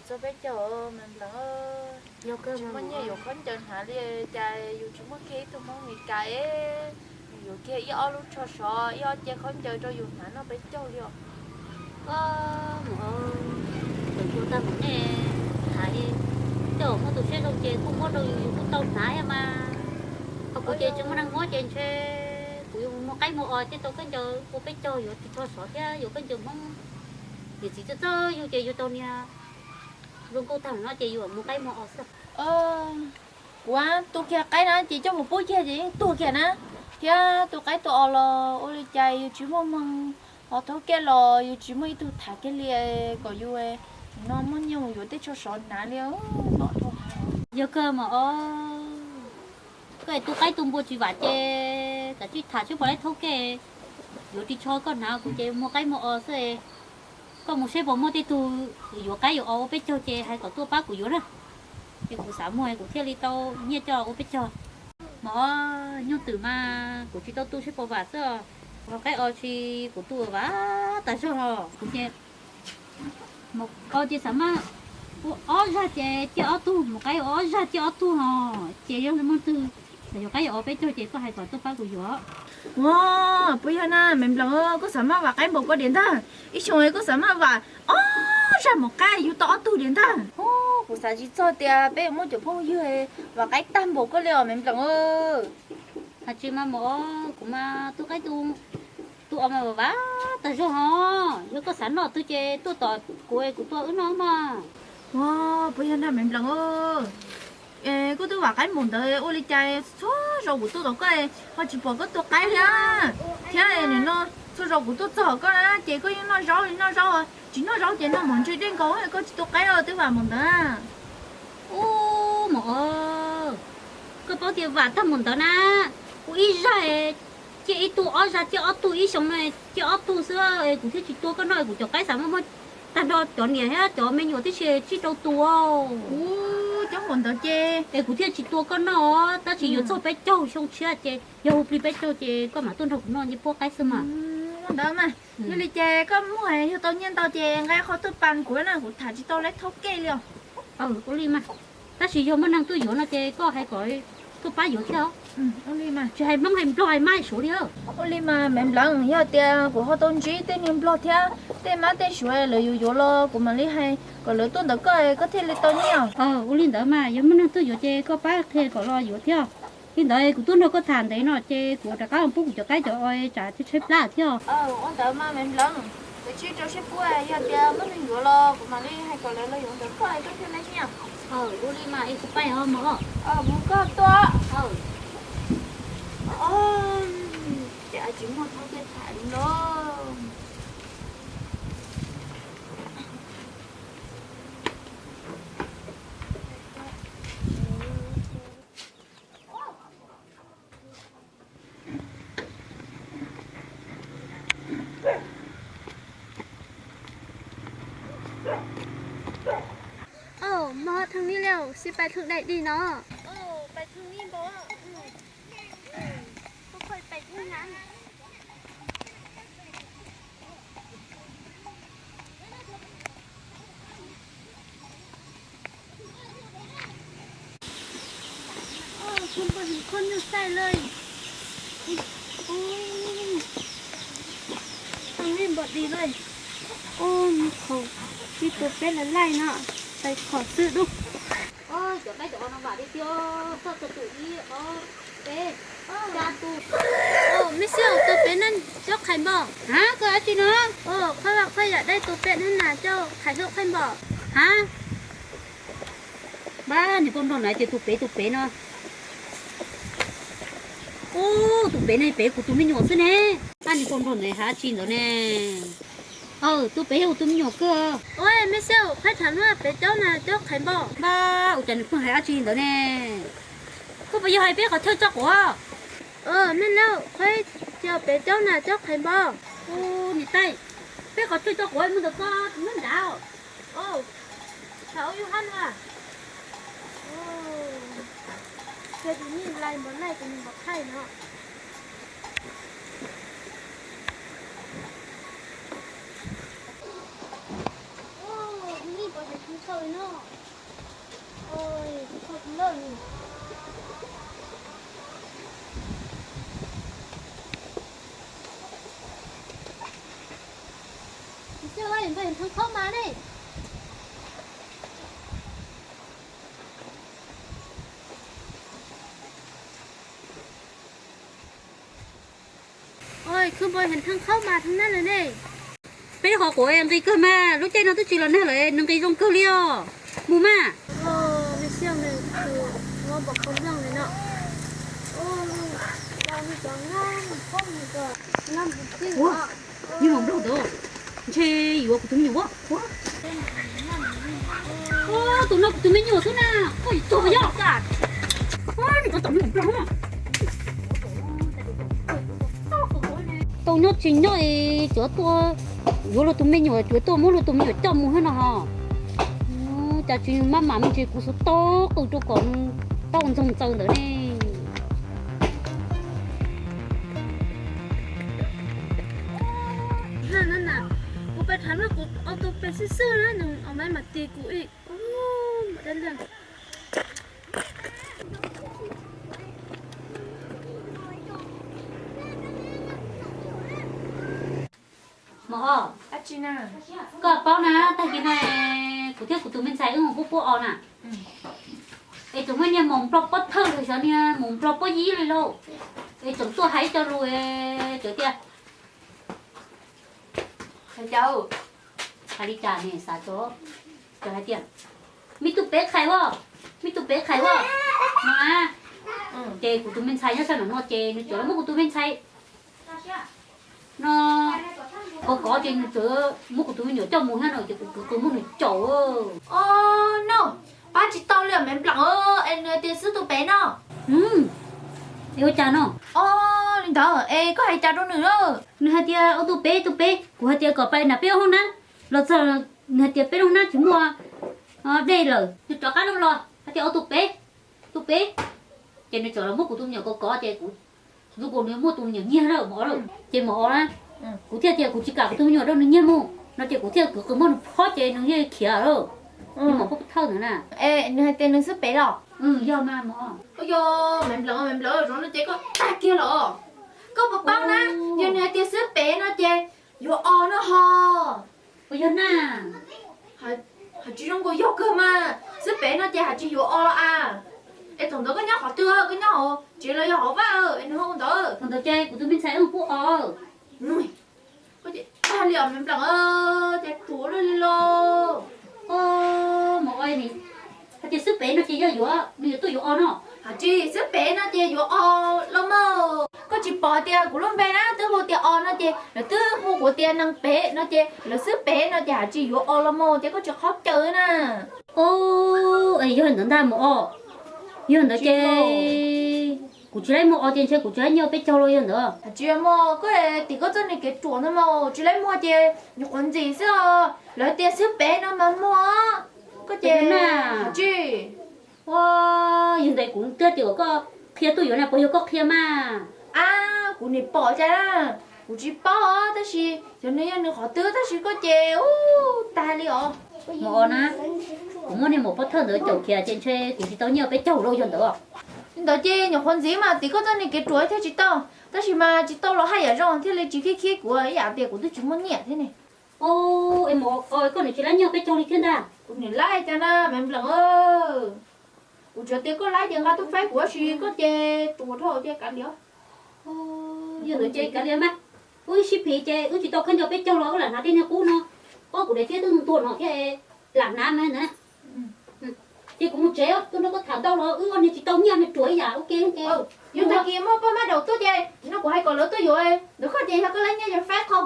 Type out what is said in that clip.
Txog peb caug me nplees, yog kawg tsis muaj nyiaj yuav khaub ncaws hnav li, cas yus tsis muaj kiag ib tug Hmoob Mes Kas es yuav kiag ib ob lub tsho sov, ib ob ce khaub ncaws rau yus hnav noj peb caug li os. Koj mus, tag mus nej hais, tej uas muaj tus siab zoo ces kuj muab rau yus, yus kuj tau hnav thiab mas. Ho kuv ces tsis muaj neeg muab ces ntshe kuv yuav mus muag qaib muag os thiaj tau khaub ncaws ua peb caug yuav ris tsho sov thiab yuav khaub ncaws Hmoob. Niam txiv txawj txawj yug ces yug tau niag zoo nkauj tag no ces yus muag qaib muag os xwb. Kuv tu kiag qaib na ces coj mus pub kiag ces yeej tuag kiag na, thiab tu qaib tu os los ua li cas yus tsis muaj neeg, ho thoob kiag los yus tsis muaj ib tug tham kiag li, kom yus no muaj nyiaj mus yuav tej tsho sov hnav li. Yog kawg mas os, koj tu qaib tu npua tsis vam ces kav tsij tham seb puas laib thoob kiag yuav ris tsho koj hnav, kuv ces muag qaib muag os xwb. Koj mus seb puas muaj tej tug yuav qaib yuav os ua peb caug ces hais kom tuaj pab kuv yuav na. Ces kuv xav muag kuv thiaj li tau nyiaj coj ua peb caug. Mov nyuj twm mas kuv tsis tau tu seb puas vam xwb os. Ho qaib os tsis kuv tu vam tag zog os. Kuv ces mus qaib ces xav mas ua ob zag ces ciaj ob tug, mus qaib ua ob zag ciaj ob tug os. Ces yog muaj twg yuav qaib yuav os peb caug ces koj hais kom tuaj pab kuv yuav. Ua, puas yog na me nplees, koj xav mas vam qaib npaum ko diam ntag. Ib xyoo koj xav mas vam ob zag mus qaib yug tau ob tug diam ntag. Kuv xav tsis txog tias peb yuav muaj cov phooj ywg vam qaib tag npaum koj li os me nplees. Hais tsis mas mus, kuv mas tu qaib tu os mas vam tag zog os. Yog koj xav noj twg ces tuaj tom kuv, kuv tua wb noj mas. Ua, puas yog na me nplees, koj twb vam qaib npaum ntawd ua li cas txhua zaus kuv tuaj tom koj ho tsis pom koj tua qaib li. Thiab nim no txhua zaus kuv tuaj txog koj na ces koj yeej noj zaub li noj zaub, tsis noj zaub ces noj mov ntse dej nkaus, koj tsis tua qaib os twb vam npaum ntawd. Ub, mos, koj paub tias vam tag npaum ntawd na, ua ib zag ciaj ib tug, ob zag ciaj ob tug, ib xyoo no ciaj ob tug xwb es kuv thiaj tsis tua koj noj, kuv cov qaib xav muaj muaj tag nrho cov niam thiab cov me nyuam tib si tsib rau tus. Ub, coob npaum ntawd ces es kuv thiaj tsis tua koj noj, tab sis yuav txog peb caug xyoo tshiab ces yog hu plig peb caug ces koj mam tuaj nrog kuv noj ncej puab qaib xwb mas. Ntawd mas, yog li ces koj muaj yog tau nyiaj ntau ces nqa qhov tuaj pas kuv na, kuv tham tsis tau laib thauj kej li os. Ua li mas, tab sis yog muaj neeg tuaj yuav no ces koj hais kom tuaj pab yuav thiab. Tsis hais Hmoob hais Nplog hais Mab hais Suav li. Ua li mas me nplees, yog tias kuv ho tau ntsib tej niag Nplog thiab tej Mab tej Suav lawv yuav yuav los kuv mam li hais kom lawv tuaj ntawm koj, koj thiaj li tau nyiaj. Ua li ntawd mas yog muaj neeg tuaj yuav ces koj pab qhia kom los yuav thiab. Li ntawd kuv tuaj nrog koj tham ntev no ces kuv rov qab pub kuv cov qaib cov os tsam tshaib plab thiab. Ua ntawd mas me nplees, kuv tsib rau sib pub, yog tias muaj neeg yuav los kuv mam li hais kom lawv los yuav ntawm koj, koj thiaj li nyiaj. Ua li mas es kuv pais os mog. Mus koj tuaj. Ces tsis muaj thauj kej tham li los. Ov, mog, thaj li lawm, sib pais thaj dai dig no. Ov, npog heev koj nyuag xaij lawm. Ov, thaj li npog dig lawm. Ov, nws khaus ib tug peb lawm laij no, tais khom xwb dub. Cov qaib cov os no vam li tiag, koj txog tus ib ob peb xya tus. Mej xib, tus pem no cov qhais npog. Ha, koj dab tsi no? Qhov vaj qhov yam dai tus pem no na cov qhais hwj qhais npog. Ha, npab niag poj nrog na tias tus pem tus pem no. Ub, tus pem no pem kuv tus me nyuam xwb ne. Npab niag poj nrog na hais dab tsi ntawd ne. Aw, tus pem yog kuv tus me nyuam kawg. Ua, mej xib, qhov chaw no pem cov na cov qhais npog. Npab, ua cas nws pheej hais dab tsi ntawd ne? Koj puas yog hais peb qhov chaw tso quav? Mej laus, qhov chaw pem cov na cov qhais npog. Ub, niam tais, peb qhov chaw tso quav mus ntawm koj tus nyob nrad. Ov, thaum ub yus hab na. Ov, yog tus nyiaj lais npog laij tus nyiaj npog thaij no. Oj, khwb npua heev thaj qhaub mas thaj nab lawm ne. Peb qhov quav nqis kawg mas, lub caij no twb tsis los nag lawm nws nqis zoo kawg li os. Mus mas. Ua, yeej mus nplog ntawd, ntshe yuav kuv tus me nyuam ua. Ua, tus no kuv tus me nyuam xwb na, koj yuav tuag yog ka. Tau nyob tsis nyob es cov tuaj yuav luag tus me nyuam, cov tuaj muab luag tus me nyuam coj mus thiab no ho. Cas tsis maj mam me ntsis kuv xub tau qw rau kom nws tau ntxoog txaws ntawd ne. Kuv pais tham no kuv auto pes xwb xwb na, nws au maiv mas tis kuv ib. Mos, koj paub na, tag kis no kuv thiab kuv tus me ntxhais wb mus pub pub os na. Es tseem muaj niag maum nplog pob thawj los xyov niag maum nplog pob yib li lauj. Es tseem tuaj hais cov lus, cov tias, hais li cas ne, xav cov, cov hais tias, me tus pem qhais as, me tus pem qhais as no. Ces kuv tus me ntxhais nyob sab nram no ces nws tseem los muab kuv tus me ntxhais no kov kov ces nws tseem muab kuv tus me nyuam coj mus thiab no ces kuv kwv qw muab nws caum. Os no, pab tsis tau li me nplam, es nws hais tias xwb tus pem no. Es ua cas no? Os, li ntawd es koj hais cas rau nws na? Nws hais tias ua tus pem, tus pem, kuv hais tias kom pais nram peb lub hoob nab, los txog nws hais tias peb lub hoob nab tsis muaj dej lawm, nws rov qab los hais tias ua tus pem, tus pem, ces nws tseem los muab kuv tus me nyuam kov kov ces kuv, kuv nws muaj tus me nyuam nyiag lawm mos lawm ces mos os na, kuv thiaj tias kuv tsis kam kuv tus me nyuam rau nws nyiag mus no ces kuv thiaj kwv qw muab nws phob ces nws yeej khiav lawm. Nws maum pob thawj ntawd na. Es nws hais tias nws xwb pem los? Yog mas mos. Yog me nplam, me nplam, zoo no ces koj tag kiag los. Koj puas paub na, yog nws hais tias xwb pem no ces yuav os no ho. Puas yog na? Hais tsis zoo nkaus yog kawg mas, xwb pem no ces hais tsis yuav os los as. Es thaum ntawd koj nyob qhov twg, koj nyob hauv tsev los yog hauv vaj es nws ho ua ntawd? Thaum ntawd ces kuv tus me ntxhais wb pub os. Koj ces tag li os me nplam, ces ruam luaj li los. Mos, hais tias xwb pem no ces yog yuav, nws yuav tuaj yuav os no. Hais tsis xwb pem no ces yuav os los mas. Koj tsis pom tias kuv lub npe na twb hu tias os no ces lawv twb hu kuv tias neeg pem no ces lawv xwb pem no ces hais tsis yuav os los mas ces koj tsis qhov caw na. Os, es yog ntawd ntag mos os. Yog ntawd ces kuv tsis laib muag os ces ntshe kuv tsis laib nyiaj peb caug los yog ntawd. Hais tsis muag, koj tim koj txoj niag kev ruam ntawd mas tsis laib muag ces nyuam qhuav ntxim xwb os. Lawv tias xwb pem no mas muag. Koj ces na, hais tsis. Ua, yog ntawd kuv twb tias kom koj qhia tuaj yuav na, puas yog koj qhia mas? A, kuv nim pom cas na, kuv tsis paub os, tab sis yog nws yog nws qhov twg tab sis koj ces ub tag li os. Mos os na, kuv muab niag maum pob thawj ntawd caum khiav ces ntshe kuv tsis tau nyiaj peb caug los yog ntawd. Li ntawd ces nyuam qhuav ntxiv mas tim koj txoj niag kev ruam thiaj tsis tau, tab sis mas tsis tau los haj yam zoo thiaj li tsis khib khib kuv ib yam tias kuv twb tsis muaj nyiaj thiab ne. Os, es mos os, koj nim tsis laib nyiaj peb caug li thiab ntag. Kuv nim laib cas na me nplam. Kuv tsuas tias koj laib ces nqa tuaj faib kuv ua si, koj ces ruam dhau ces kav liam. Yog ntawd ces kav liam mas. Wb sib phim ces wb tsis tau khaub ncaws peb caug los wb lam hnav tej niag qub no. Ob kuv daim tiab twb ntuag no thiab, lam hnav mas na. Ces kuv mus tsev, tuaj nrog koj tham ntau los wb ob niag tsis tau nyiaj, niag ruam ib yam ua ke ces. Yog tag kis muaj poj mab daum tuaj ces no kuv hais kom lawv tuaj yuav, ntawd koj ces yog koj laib nyiaj ces faib qhov